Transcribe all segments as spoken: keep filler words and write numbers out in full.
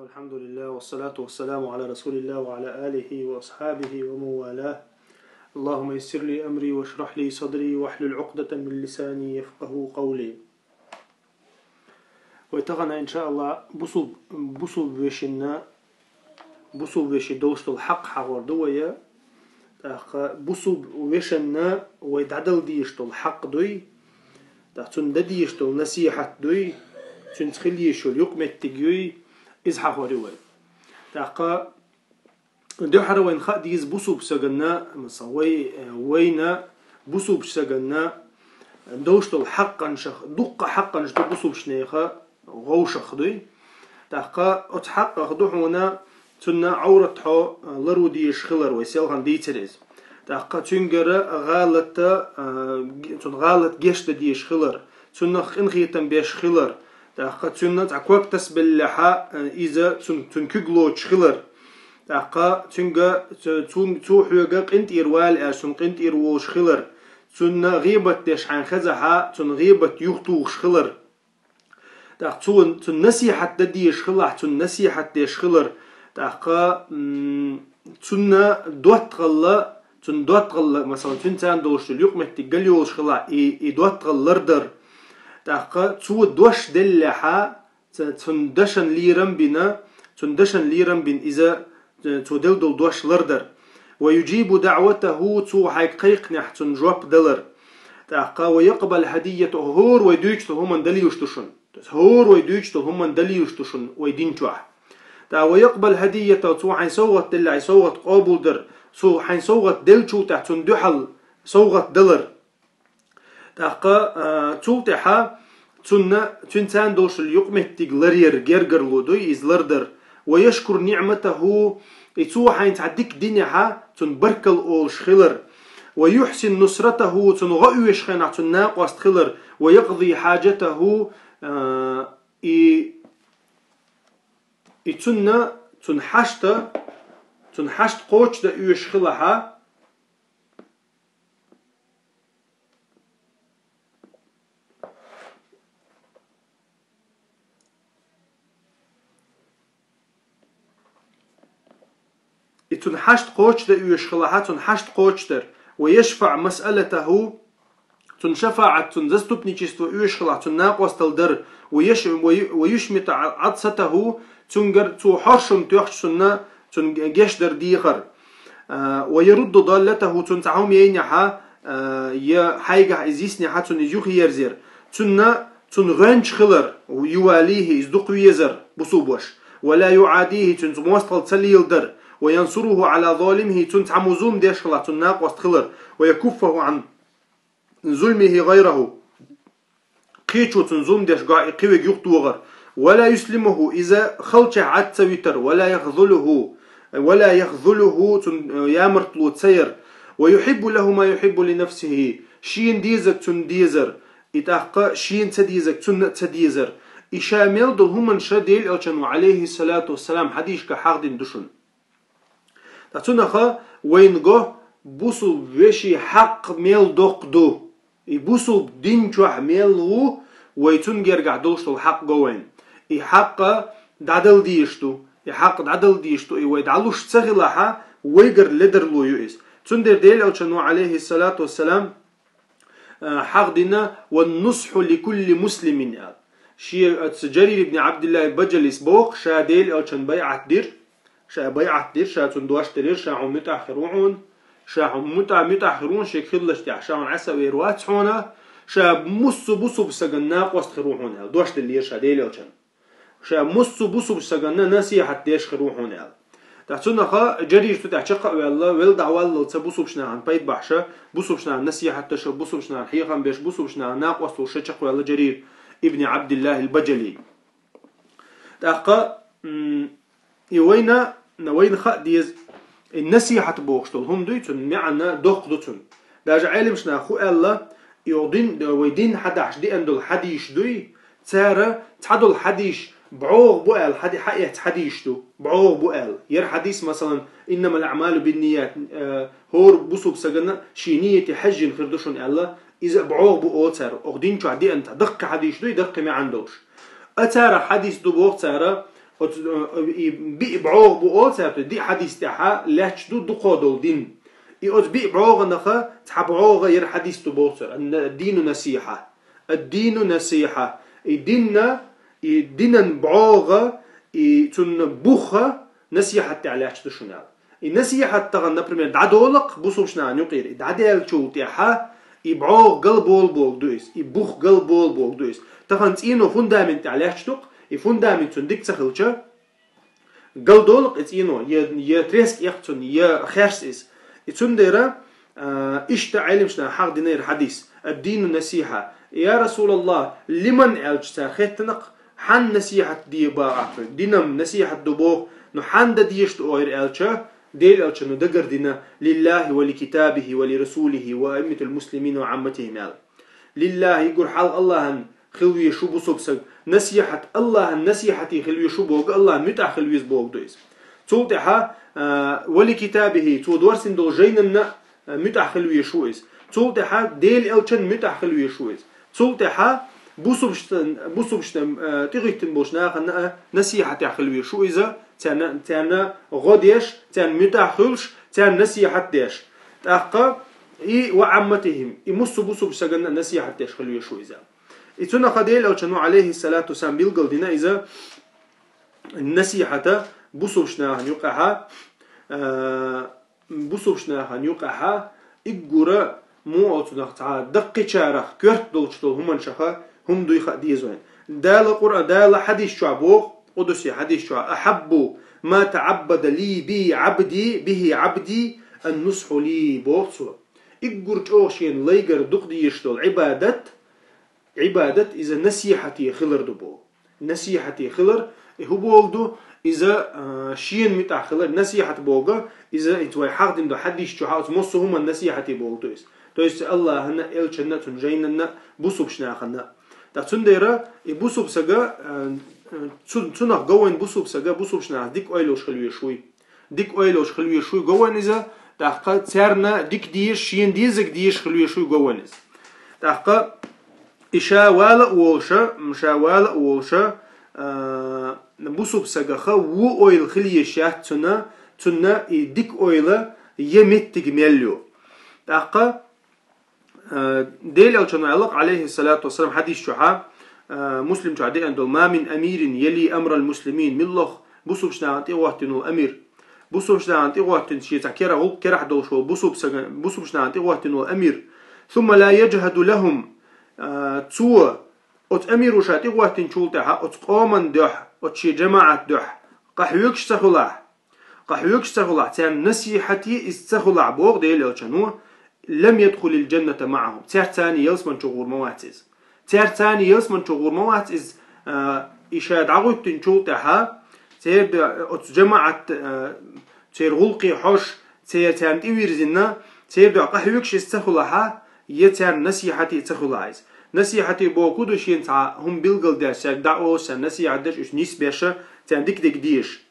الحمد لله والصلاة والسلام على رسول الله وعلى آله وأصحابه ومن والاه. اللهم يسر لي أمري واشرح لي صدري واحلل عقدة من لساني يفقهوا قولي. Вай тахана, иншааллах, бусулб-, бусулба вешийна, бусулба веший долуш долу хьакъ хьахор ду вай. ТӀаккха бусулба вешанна вай дӀадала дезаш долу хьакъ дуй, тӀаккха цунна дан дезаш долу насихьат дуй, цуьнца хила езаш йолу юкъаметтиг юй, иза хьахор ю вай. ТӀаккха дуьххьара вайна хаа деза бусулба саганна, масала, вай, вайна бусулба саганна долуш долу хьакъанашах, дуккха хьакъанаш ду бусулбачу нехан гӀовшах дуй. ТӀаккха оцу хьакъах ду хьуна цунна Ӏоврат хьо лару дезаш хилар, вай селхана дийцира иза. ТӀаккха цуьнгара гӀалат, а, г-, цунна гӀалат гечдан дезаш хилар, цунах къинхетам беш хилар. ТӀаккха цунна цхьа ког тасабеллехьа, а, иза цун, цун куьг лоцуш хилар. ТӀаккха цуьнга, цу-, цун, цо хьоьга къинтӀера вала аьлла, цунна къинтӀера волуш хилар. Цунна гӀийбат деш хьайна хезахьа, цунна гӀийбат юхатухуш хилар. ТӀаккха цо, цунна насихьат дан дезаш хилахь, цунна насихьат деш хилар. ТӀаккха, м, цунна доттагӀалла, цунна доттагӀалла, масала, цуьнца долуш долу юкъаметтиг галйолуш хилахь, и, и доттагӀалла лардар. ТӀаккха цо дош деллехьа, ца-, цунна дашан лерам бина, цунна дашан лерам бина иза, э, цо делла долу дош лардар. ويجيب دعوته, цо хьайга кхайкхинехь цунна жоп далар. ТӀаккха ويقبل هديته, хӀора вай дуьйцу долу хӀуманна далуьйш ду шуна. То есть хӀора вай дуьйцу долу хӀуманна далуьйш ду шуна вай дин чохь. ТӀаккха ويقبل هديته, цо хьайна совгӀат деллехь, и совгӀат къобалдар, цо хьайна совгӀат деллачул тӀаьхьа цунна дуьхьал совгӀат далар. ТӀаккха, а, цул тӀаьхьа цунна, цуьнца долуш долу юкъаметтиг ларъяр гергарло дуй, иза лардар. ويشكر نعمته, и цо хьайна цхьа дика динехьа, цунна баркалла олуш хилар. ويحسن نصرته, цунна гӀо оьшучу хенахь цунна накъост хилар. ويقضي حاجته, а, и, и цунна, цунна хьашта, цунна хьашта кхочушдан оьшуш хилахьа, и цунна хьашта кхочушдан оьшуш хилахьа, цунна хьашта кхочушдар. ويشفع مسألته, цунна шафаӀат, цунна заступничество оьшуш хилахь, цунна накъостал дар. ويش-, وي-, ويشمت عطسته, цуьнгара цо хьоршам тоьхча цунна, цунна гечдар дехар. А, ويرد ضالته, цунна цхьа хӀума яйнехьа, а, я хьайгахь иза йиснехьа, цунна иза юхаерзаяр. Цунна, цунна гӀоьнча хилар, يواليه, иза дукха везар, бусулбаш. ولا يعاديه, цуьнца мостагӀалла ца леладар. وينصره على ظالمه, цунна цхьаммо зулам деш хилахь, цунна накъост хилар. ويكفه عن ظلمه غيره, кхечо цунна зулам деш гахь и кхивиг юхатохар. ولا يسلمه, иза халчехь Ӏад ца витар. ولا يخذله, ولا يخذله, цунна, э, ямартло ца яр. ويحب له ما يحب لنفسه, шена дезаг цунна дезар, и тӀаккха шена ца дезаг цунна а ца дезар. И ша мел долу хӀуманаш Делан Элчано, عليه الصلاة والسلام, хьадисашка хьахдина ду шуна. Ткъа цунаха вайна го бусулба веший хьакъ мел доккха ду. И бусулба дин чохь мел ву, вай цунна гергахь долуш долу хьакъ го вайна. И хьакъ дӀадала дезаш ду. И хьакъ дӀадала дезаш ду. И вай дӀалуш ца хилахьа, вайгара ледарло ю иза. Цундела Делан Элчано, عليه الصلاة والسلام, а, хьахдина: والنصح لكل مسلم, аьлла. Шен оцу Джарир ибн Абдуллахь Баджалис боху, ша Делан Элчан байӀат дира, ша байӀат дира, ша цунна дош делира, ша хьуна муьтӀахь хир ву хьуна, ша хьуна муьтӀа-, муьтӀахь хир ву хьуна, шега хиллачу тӀехь ша хьуна Ӏеса а вер вац хьуна, ша массо а бусулба сагана накъост хир ву хьуна, аьлла, дош деллера ша Делан Элчан. Ша массо а бусулба саганна насихьат деш хир ву хьуна, аьлла. Ткъа цунаха Джарир цу тӀехь чекх а ваьлла, вел дӀаваллалца бусулбачу нахана пайда бахьаш, бусулбачу нахана насихьат деш, бусулбачу нахана хьехам беш, бусулбачу нахана накъосталуш чекх а ваьлла Джарир ибн Абдуллахь ал-Баджали. ТӀаккха, м, и вайна, вайна хаа деза, и насихьат бохуш долу хӀума дуй, цуьнан маьӀна доккха ду цуьнан. Даже Ӏеламнаха хӀу аьлла, и вай дин, вай дин хьадахьаш деана долу хьадисаш дуй, цара цхьадолу хьадисаш бӀогӀа бу аьлла, хьади-, хьаэцна хьадисаш ду, бӀогӀа бу аьлла. Яра хьадис, масалан: «إنما الأعمال بالنيات», э, хӀора бусулба сагана шен нийяте хьаьжжина хир ду шуна аьлла, иза бӀогӀа бу олу цара. Оха дин чохь деана цхьа даккхий хьадисаш дуй, даккхий маьӀна долуш. А цара хьадис ду боху цара, Оцу, э, и биъ бӀогӀа бу олу цара, диъ хьадис тӀехьа лаьтташ ду дукхо долу дин. И оцу биъ бӀогӀанах цхьа бӀогӀа яра хьадис ду боху цара. Ан-, дину насихьа. Ад-дину насихьа. И динна, и динан бӀогӀа, и цунна буха насихьат тӀехь лаьтташ ду шуна аьлла. И насихьат тахана, например, дӀадолакх бусулбачу нахана юкъера. И дӀадаьллачул тӀехьа и бӀогӀа галболу боху ду иза, и бух галболу боху ду иза. Тахана цӀийно фундамент тӀехь лаьтташ ду-кх, и фундамент цунна дика ца хилча, галдолу-кх и цӀийно, я, я треск экх цунна, я херс иза. И цундела, а, иштта Ӏелимчу наха хьахдинера хьадис: «Ад-дину насихьа». «Я Расулаллах, лиман?» аьлча, цара хеттина-кх: «Хьанна насихьат де боху ахь?» Динан насихьат ду боху, ну хьанна дан дезаш ду оха аьлча, Делан элчано дагардина: «Лиллахи ва ли китабихи ва ли расулихи ва аимматил муслимина ва Ӏамматихим», аьлла. Лиллахи, гур хьалха Аллахьан хила везаш ву бусулба саг. Насихьат, Аллахьан насихьате хила везаш ву боху, Аллахьан муьтӀахь хила веза боху ду иза. Цул тӀаьхьа, а, «ва ли китабихи», цо доссийна долу жайнанна, а, муьтӀахь хила везаш ву иза. Цул тӀаьхьа Делан элчанна муьтӀахь хила везаш ву иза. Цул тӀаьхьа бусулбачу-, бусулбачу, а, тӀехӀиттина болчу нахана, а, насихьатехь хила везаш ву иза, царна, царна гӀо деш, царна муьтӀахь хуьлуш, царна насихьат деш. ТӀаккха и «ва Ӏамматихим», и муссу бусулбачу саганна насихьат деш хила везаш ву иза. И цунах Делан элчано, алейхиссалату вассалам, билгалдина иза насихьата бусулбачу нахана юкъахьа, а, бусулбачу нахана юкъахьа, иггура муха оцунах цхьа даккхийчарах коьрта долчу долу хӀуманашаха хӀума дуй хаа деза вайн. Дала Къуръан, Дала хьадис чохь боху, къудуси хьадис чохь: «Ахьаббу ма таӀаббада ли би Ӏабди, бихи Ӏабди, ан-нусхьу ли», боху цо. Иггур чӀогӀа шена лайгара дукха дезаш долу Ӏибадат, Ӏибадат иза насихьате хилар ду боху. Насихьате хилар, и хӀун боху ду, иза, а, шена муьтӀахь хилар, насихьат боху, иза, иза вай хьахдина ду хьадис чохь, оцу массо а хӀуманна насихьате боху ду иза. То есть Аллахьанна, элчанна, цуьнан жайнанна, бусулбачу нахана. Ткъа цундела и бусулба сага, а, а, цу-, цунах го вайн бусулба сага, бусулбачу нахаца дика ойла йолуш хила везаш вуй. Дика ойла йолуш хила везаш вуй го вайн иза, тӀаккха царна дика дезаш, шена дезаг дезаш хила везаш вуй го вайн иза. ТӀаккха и ша вала а волуша, м, ша вала а волуша, а, бусулба сагаха вон ойла хила езаш яц цунна, цунна и дика ойла я меттиг мел ю. ТӀаккха, а, Делан элчано аьлла-кх, алейхиссалату вассалам, хьадис чохьа, а, Муслим чохь деана долу: «Ма мин амирин яли амрал муслимин», милла-кх бусулбачу нахана тӀехӀоттийна волу амир. Бусулбачу нахана тӀехӀоттийна, шен цхьа кера, гӀуллакх керахь долуш волу бусулба сага, бусулбачу нахана тӀехӀоттийна волу амир. «Сумма ла яджхаду лахум». А, цо, оцу амиро ша тӀехӀоттийначул тӀаьхьа, оцу къоман дуьхьа, оцу шен жамаӀат дуьхьа къахьоьгуш ца хуьлахь, къахьоьгуш ца хуьлахь, царна насихьате иза ца хуьлахь, боху Делан элчано, «лам ядхулил джанната маӀахум». Цаьрца цхьаьна ялсамани чу гӀур ма вац иза. Цаьрца цхьаьна ялсамани чу гӀур ма вац иза, а, и ша дӀахӀоттийначул тӀаьхьа, церан, а, оцу жамаӀат, а, церан гӀуллакхе хьожуш, церан, царна тӀевирзина, церан дуьхьа къахьоьгуш иза ца хуьлахьа, я царна насихьате ца хуьлахь иза. Насихьате боху ду шена цхьа хӀума билгалдеш, цаьрга дӀаолуш, царна насихьат деш, уьш нисбеша, царна дика-дика дезаш.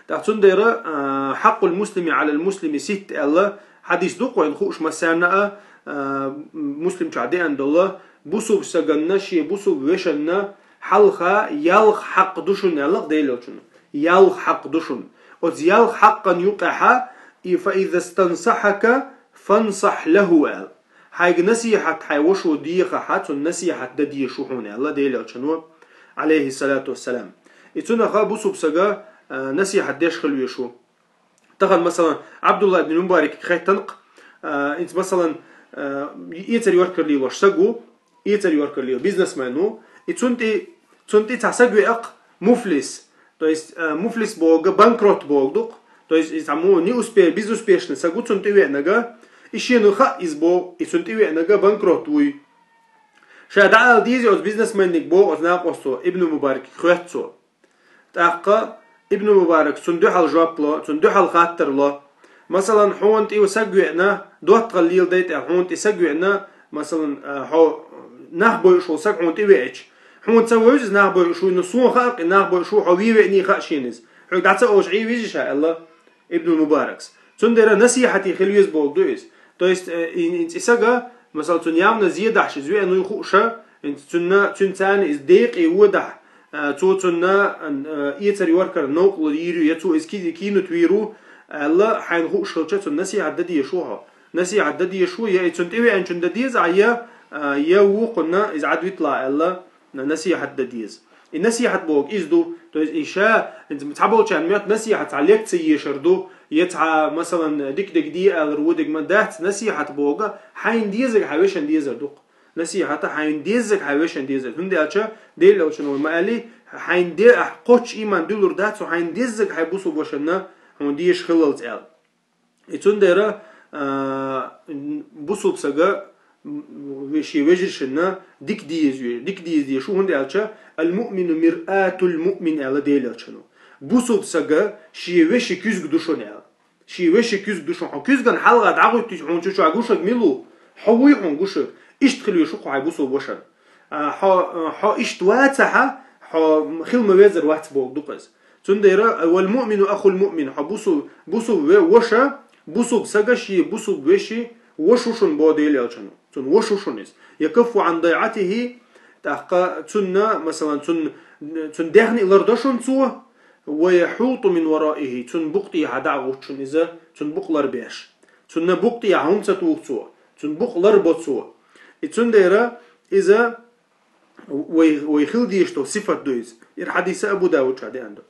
ТӀаккха цундела, а, «Хьаккъул муслими Ӏалал муслими ситт» аьлла хьадис ду-кх вайна хууш массарна а, а, Муслим чохь деана долу, бусулба саганна, шен бусулба вешанна хьалха ялх хьакъ ду шуна аьлла-кх Делан элчано. Ялх хьакъ ду шуна. Оцу ялх хьакъан юкъахьа и «фа иза стансахьака фансахь лаху» аьлла. Хьайга насихьат хьайн вашо дехахьа, цунна насихьат дан дезаш ву хьуна аьлла Делан элчано, алейхиссалату вассалам. И цунаха бусулба сага, а, насихьат деш хила везаш ву. Тахана, масалан, Абдулла ибн Мубарак хеттанкъ, а, инца, масалан, а, эцар йоркар лелош саг ву, эцар йоркар лело бизнесмен ву, и цунна тӀе, цунна тӀе цхьа саг веаккх, муфлис. То есть, а, муфлис боху, банкрот боху ду-кх. То есть, иза цхьа мо не успе-, безуспешный саг ву цунна тӀе веанага, и шена хаьа иза боху, и цунна тӀе веанага банкрот вуй. Ша дӀаала дезий оцу бизнесменниг боху оцу накъосто, Ибн Мубаракиг хоьтту цо. ТӀаккха Ибн Мубарак цунна дуьхьал жоп ло, цунна дуьхьал хаттар ло. Масалан, хьуна тӀе саг веана, доттагӀалла леладайта аьлла, хьуна тӀе саг веана, масалан, а, хьо нах бойуш волу саг хьуна тӀе веача. Хьуна ца вевза иза нах бойуш вуй, но суна хаьа-кх и нах бойуш ву, хьо вен веаний хаьа шена иза. Хьоьга дӀа ца олуш Ӏийна везий ша аьлла Ибн Мубаракс. Цундела насихьате хила веза боху ду иза. То есть, э, и, и, и сага, масала, цунна явно зе дахьаш иза веана вуй хууша, и цунна, цуьнан царна иза декъе водахь, а, цо цунна, а, эцар йоркар новкъла йийр ю, я цо из ки-, кийнут вийр ву, аьлла, хьайна хууш хилча, цунна насихьат дан дезаш ву хьо. Насихьат дан дезаш ву, я и цунна тӀевеанчун дан деза, а, я, а, я вукхунна из Ӏадвитла, аьлла, на-, насихьат дан деза. И насихьат боху из ду, то есть и ша, цхьаболчарна моьтту насихьат цхьа лекци ешар ду, я цхьа, масалан, дика дерг де алар ву дерг ма дац, насихьат боху, хьайна дезарг хьан вешан дезар ду-кх. Насихьата хьайна деззаг хьан вешан дезар. ХӀунда аьлча Делан Элчано ма аьлли, хьайна де ахь кхоччу ийман дуьллур дац, хьайна деззаг хьайн бусулба вашанна хьуна дезаш хиллалц аьлла. И цундела, а, бусулба сага, м, шен вежаршинна дика деза, дика деза дезаш ву, хӀунда аьлча, «Ал-муъмину миръатул муъмин», аьлла Делан Элчано. Бусулба сага шен веши куьзга ду шуна аьлла. Шен веши куьзга ду шуна. Хьо куьзган хьалха дӀагӀуьттича хьуна чу чохь гушаг мила ву? Хьо вуй хьуна гушаг? Иштта хила везаш ву-кх хьайн бусулба ваша. А, хьо, а, хьо иштта вацахь, хьо хила ма везар вац боху ду-кх иза. Цундела, «Вал муъмину ахул муъмин», хьо бусул-, бусулба ве-, ваша, бусулба сага шен бусулба веши ваша ву шуна боху Делан Элчано. Цунна ваша ву шуна иза. «Якуффу Ӏан дайъатихи», тӀаккха цунна, масалан, цунна, цунна дехне а лардо шуна цо, «ва яхьуту мин вараихи», цунна букъа тӀехьа дӀа а гӀуттуш шуна иза, цунна букъа ларбеш. Цунна букъа тӀехьа хӀума ца туху цо, цунна букъа ларбо цо. И цундела иза вай, вай хила дезаш долу сифат ду иза. Ира хьадиса Абу Давуда чохь деана ду.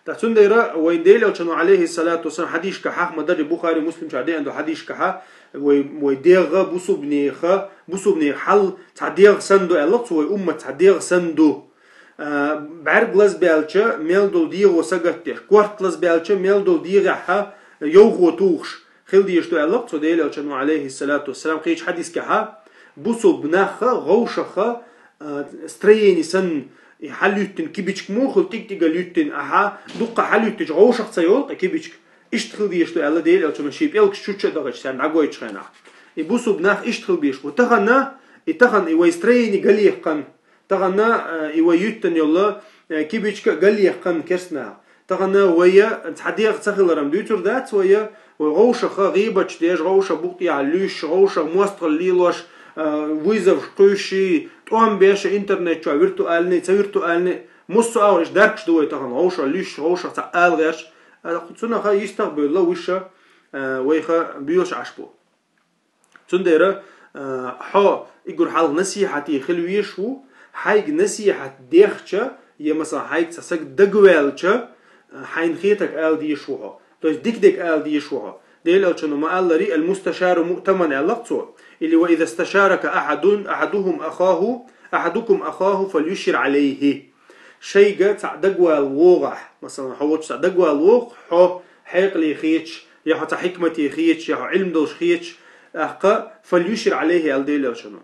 Ткъа цундела вайн Делан Элчано, алейхиссалату вассалам, хьадисашкахь, ма-дарра Бухари, Муслим чохь деана ду хьадисашкахь, вай, вай дегӀа бусулбанеха, бусулбанеха хьал цхьа дегӀ санна ду аьлла-кх цо, вай уммат цхьа дегӀ санна ду. А, бӀаьрг лазбаьлча, мел долу дегӀо сагатдеш, корта лазбаьлча, мел долу дегӀехь йовхо тухуш хила дезаш ду аьлла-кх цо Делан Элчано, алейхиссалату вассалам, кхечу хьадисашкахь, бусулба нахха, гӀовшаха, а, строени санна, и хьалуьттина кибичка муха хуьлу, тӀиг-тӀигала юьттина, ахьа, дуккха хьалуьттича гӀовшах ца йолу-кх кибичка. Иштта хила дезаш ду аьлла Делан Элчано шен пӀелгаш чу-чу а дахийтича, царна дӀагойтуш хенахь. И бусулба нах иштта хила безаш бу. Тахана, и тахана и вай строени галъяьккхина, тахана, э, и вай юьттина йолу, э, кибичка а галъяьккхина керстанаха. Тахана вай цхьа дегӀ ца хиларан дуьйцур дац вай, вай гӀовшаха гӀийбаташ деш, гӀовшах букъа тӀехьа луьйш, гӀовшах мостагӀалла лелош, э, вызовш кхуьйсуш, тӀом беш интернет чохь виртуальный, ца виртуальный, массо а агӀор иштта даркаш ду вай тахана, гӀовшах луьйш, гӀовшах цхьа ала гӀерташ, э, цунах йистах а бевлла, вуьйш, э, вайх боьлуш Ӏаш бу. Цундела, а, хьо уггар хьалха насихьате хила везаш ву, хьайга насихьат дехча, я, масалан, хьайга цхьа саг дагаваьлча, а, хьайна хетарг ала дезаш ву хьо. То есть дика дерг ала дезаш ву хьо. Делан Элчано ма-аллара, «Ал-мусташару муътаман», аьлла-кх цо. Или: «Ва иза сташарака ахьадун, ахьадухум ахаху, ахьадукум ахаху, фальюшир алейхи». Шайга цхьаъ дагавала вогӀахь, масалан, хьо волчу цхьаъ дагавала вогӀу, хьо хьекъале хеташ, я хьо цхьа хьикмате хеташ, я хьо Ӏилма долуш хеташ, тӀаккха, «фальюшир алейхи», аьлла Делан Элчано.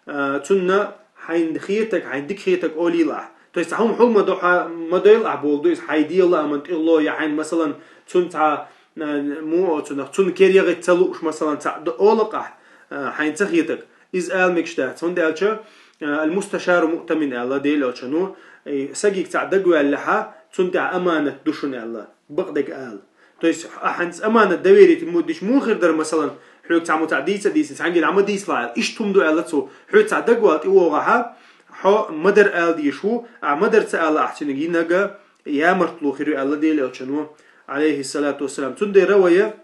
А, цунна хьайна хетарг, хьайна дика хетарг олийла ахь. То есть, цхьа хӀума хьул ма до-, хьа-, ма дойла ахь бохург ду иза, хьайн дегӀан ламан тӀехула, я хьайна, масалан, цунна цхьа, а, муха оцунах, цунна кер ягӀийта ца лууш, масалан, цхьаъ до-, олу-кх ахь, а, хьайна ца хетарг. Иза ала мегаш дац. ХӀунда аьлча, а, «Ал-мусташару муътамин», аьлла Делан Элчано, и сагийга цхьаъ дагаваьллехьа, цунна тӀехь аманат ду шуна аьлла. Бакъдерг ала. То есть, ахьанца аманат доверить ма дича муха хир дара, масалан, хьоьга цхьаммо цхьаъ дийца а дийцина, цхьаьнгге дӀа ма дийцалахь аьлла. Иштта хӀума ду аьлла цо. Хьоьца цхьаъ дагавала тӀевогӀахьа, хьо ма-дарра ала дезаш ву, ахь ма-дарра ца алахь, ахь цуьнга йинарг ямартло хир ю аьлла Делан Элчано, алейхиссалату вассалам. Цундела вай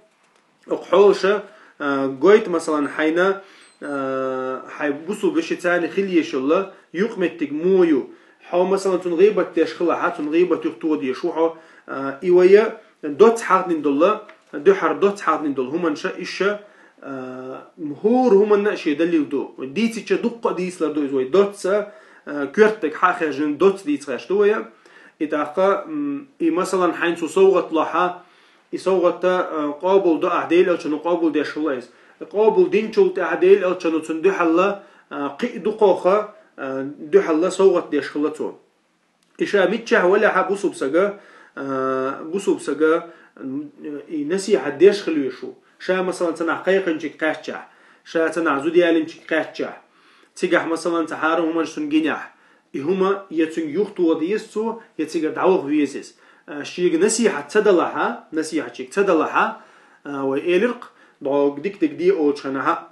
оцу хьолаша, а, гойту, масалан, хьайна, а, хьайн бусулба вешица хила езаш йолу юкъаметтиг муха ю. Хьо, масалан, цунна гӀийбат деш хилахьа, цунна гӀийбат юха тоха дезаш ву хьо. А, и вай доцца хьахадина долу, дуьххьара доцца хьахадина долу хӀуманаш, иша, а, хӀора хӀуманна а шен далил ду. Дийцича дуккха а дийцалур ду иза вай. Доцца, а, коьртаниг хьа а хержина, доцца дийца гӀерташ ду вай. И тӀаккха, м, и, масалан, хьайна цо совгӀат лохьа, и совгӀат, а, къобал до ахь, Делан Элчано къобал деш хилла иза. Къобал динчул тӀаьхьа Делан Элчано цунна дуьхьал, а, кхин а дукхах, а, дуьхьал совгӀат деш хилла цо. И ша миччахь валахьа бусулба сага, а, бусулба сага, м, и насихьат деш хила везаш ву. Ша, масалан, цхьанхьа кхайкхинчуьнга кхаьччахь, ша цхьанхьа зуда ялийнчуьнга кхаьччахь, цигахь, масалан, цхьа хӀара хӀуманаш цунна гинехь, и хӀума я цуьнга юхатоха деза цо, я цигара дӀаваха веза иза. А, шега насихьат ца далахьа, насихьат шега ца далахьа, а, вай элира-кх, дӀо дика дерг де олучу хенахьа,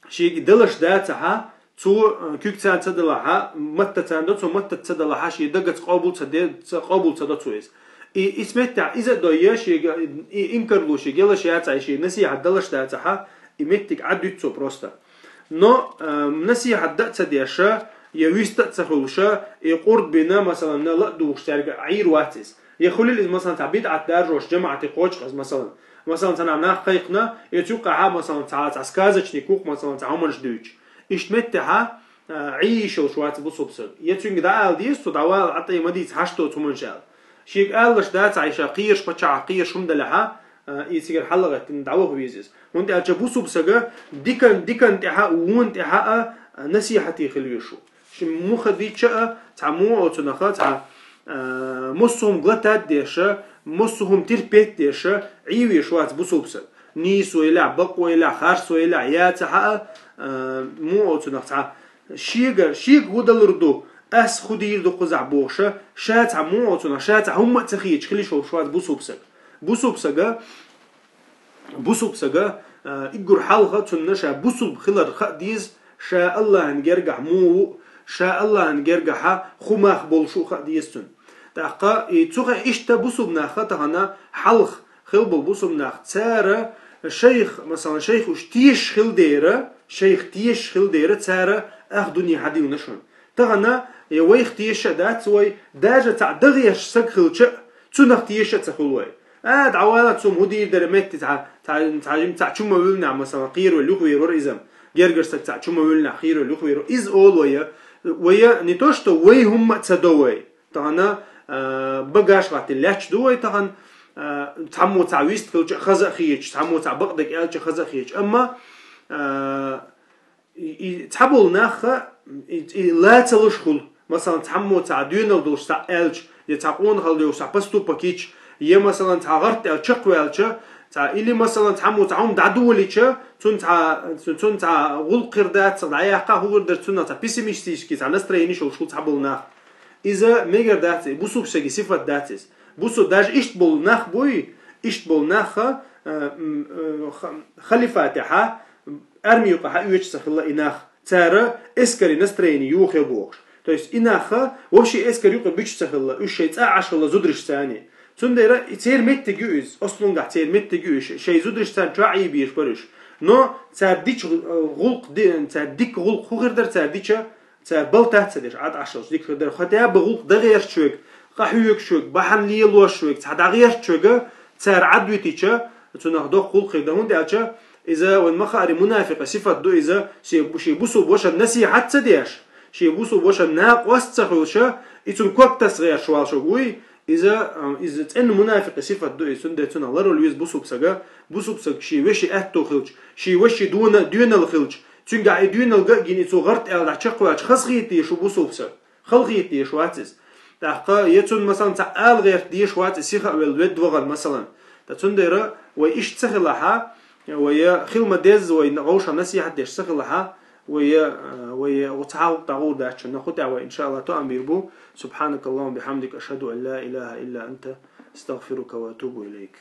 шега далаш дацахьа, Цо, э, куьг царна ца далахьа, матта царна до, цо матта ца далахьа, ший дагаца къобал ца де, ца, къобал ца до цо иза. И, и сметта, иза а дойя, шийга, и инкарло шийга елаш яцахьа, ший насихьат далаш дацахьа, и меттиг Ӏадуьту цо просто. Но, э, насихьат да а ца деша, я виста а ца хуьлуша, и къурд бина, масалан, на ла а духуш цаьрга Ӏийр вац иза. Я хуьлил иза, масалан, цхьа бидӀат даржош, жамаӀате кхочкъаз, масалан. Масалан, цхьа нах кхайкхна, я цу юккъахьа, масалан, цхьа, цхьа сказочный кух, масалан, цхьа хӀуманаш дуьйцу. Иштта меттехьа, а, Ӏийш йолуш вац бусулба саг. Я цуьнга дӀаала деза, цо дӀавала, Ӏа тӀе ма дийца, хьашт доцу хӀуманаш аьлла. Шийга алалаш дацахьа, иша кхераш паччахьа, кхераш хӀума далехьа, а, и цигара хьаллагӀеттина дӀаваха веза иза. ХӀунда аьлча бусулба сага дикан, дикан тӀехьа а, вон тӀехьа а, а, насихьате хила везаш ву. Ши муха дича а, цхьа муха оцунаха, цхьа, а, массо хӀума глотать деша, массо хӀума терпеть деша, Ӏийвеш вац бусулба саг. Нийса вайлахь, бакъ вайлахь, харц вайлахь, яцахьа а, а, муха оцунах цхьа, шега, шега хӀу далур ду, ас хӀу дийр ду кхузахь бохуша, ша цхьа муха оцунах, ша цхьа хӀумма а ца хеташ хила йиш йолуш вац бусулба саг. Бусулба сага, бусулба сага, а, иггур хьалха цунна ша бусулба хилар хаа деза, ша Аллахьан гергахь муха ву, ша Аллахьан гергахьа хӀу мах болуш ву хаа деза цунна. ТӀаккха и цу хе иштта бусулба нах тахана хьалха хила болу бусулба нах, цара шайх, масалан, шайх уьш тешаш хила дера, шайх тешаш хила дера, цара ах дуьне хьадиллина шуна. Тахана я вайх тешаш а дац вай, даже цхьа дагӀеш саг хилча а, цунах тешаш а ца хуьлу вай. А, дӀавала цум хӀу дийр дара метте цхьа, цхьа, цхьа, цхьа чу ма вуьллинехь, масалан, кхеравелла юхавер вара иза. Гергара саг цхьа чу ма вуьллинехь, кхеравелла юхавер вара. Иза олу вай, вай не то, что вай хӀумма а ца до вай. Тахана, а, багаж гӀаттина лаьтташ ду вай тахана, а, цхьаммо цхьа вист хилча а хаза а хеташ, цхьаммо цхьа бакъдерг аьлча а хаза а хеташ. Амма, а, и, и цхьаболу нахха и, и ла ца луш хуьлу. Масалан, цхьаммо цхьа доьналла долуш цхьа аьлча, я цхьа къонахалла йолуш цхьа поступок йича, я, масалан, цхьа гӀарт аьлла чекхваьлча, цхьа, или, масалан, цхьаммо цхьа хӀума дӀадолийча, цунна цхьа, цунна цхьа гӀуллакх хир дац, дӀаяккха а хӀу хир дара, цунна цхьа пессимистический цхьа настроение йолуш хуьлу цхьаболу нах. Иза мегар дац, и бусулба сага сифат дац иза. Бусу-, даже иштта болу нах буй, иштта болу нахха, э, м, э, ха-, халифатехьа, арми юкъахьа оьцуш ца хилла и нах. Цара эскари настроение юхе бохуш. То есть и нахха вообще эскар юкъа буьтуш ца хилла, уьш шайн цӀа Ӏаш хилла зударшца царний. Цундела и церан меттиг ю иза, ослунгахь церан меттиг ю иза, шайн зударшца царна чохь Ӏийбеш бара уьш. Но цара дича, э, гӀуллакх ди-, цара дика гӀуллакх хӀу хир дара цара дича, цара балтац ца деш, Ӏад Ӏашаллаш дика хир дара. Хотя бы гӀуллакх дагӀерча вега, къахьоьгуш вега, бахьана лелош вега, цхьа дӀагӀерча вега, цара Ӏад витича, цунах доккха гӀуллакх хир дара. ХӀунда аьлча иза вайн ма хаари мунафикъа сифат ду иза, ши, ши бусулба ваша насихьат ца деш, ши бусулба ваша накъост ца хуьлуша, и цунна ког таса гӀерташ валшо вуй, иза, а, иза цӀенна мунафикъа сифат ду иза, цундела цунах ларвала веза бусулба сага, бусулба сага ши веши аьтто хилча, ши веши дона-, доьналла хилча, цуьнгахь и доьналла гина, и цо гӀарт аьлла дӀа чекхваьлча, хазахийта шу бусулба сага. Халахийта дезаш вац иза. ТӀаккха я цунна, масалан, цхьа ала гӀерта дезаш вац иза, сиха а велла, ведда вахана, масалан. Ткъа цундела вай иштта ца хилахьа, вай я хила ма дезза, вай на-, вовшах насихьат деш ца хилахьа, вай я, а, вай я оцу хьалха дӀагӀур дац шуна. Кху тӀехь вай, иншааллахӀ, тоам бийр бу. سبحانك اللهم وبحمدك، أشهد أن لا إله إلا أنت، أستغفرك وأتوب إليك.